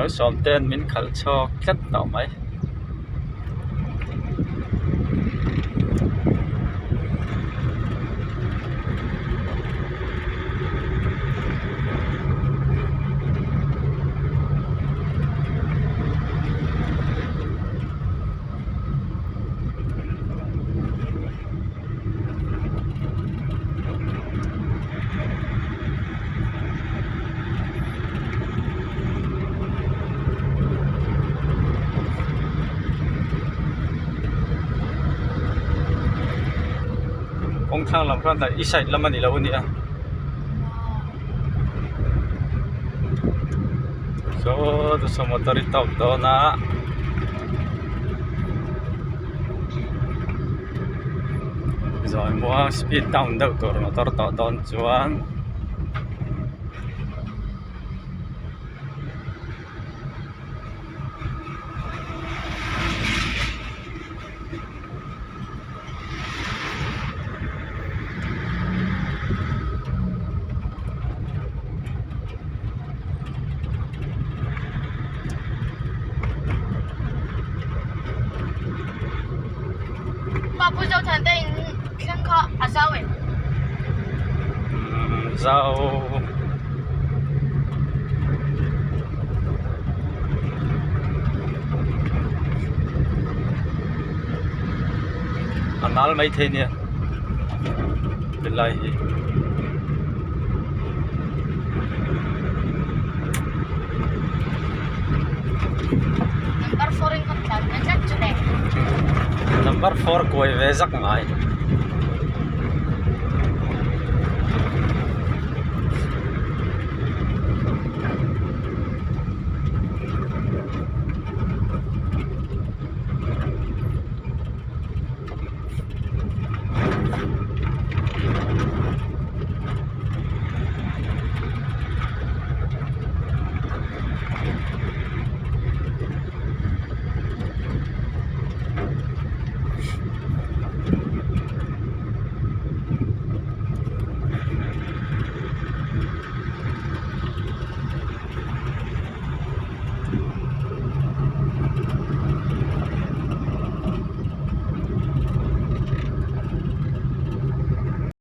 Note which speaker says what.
Speaker 1: Malsawmte'n min khalh chhuak tlat tawh mai. Kawng thlang lam khan i side lam a ni lo a nia saw saw motor hi tawk dawn a. Zawi muang speed down deuh tur motor tawh dawn chuan
Speaker 2: Pa pu zo than te in thleng kha a zau em?
Speaker 1: Zau a nal maithei nia helai hi.
Speaker 2: Number four in kan tlan ve tlat chu le.
Speaker 1: Number four kuai ve zak ngai.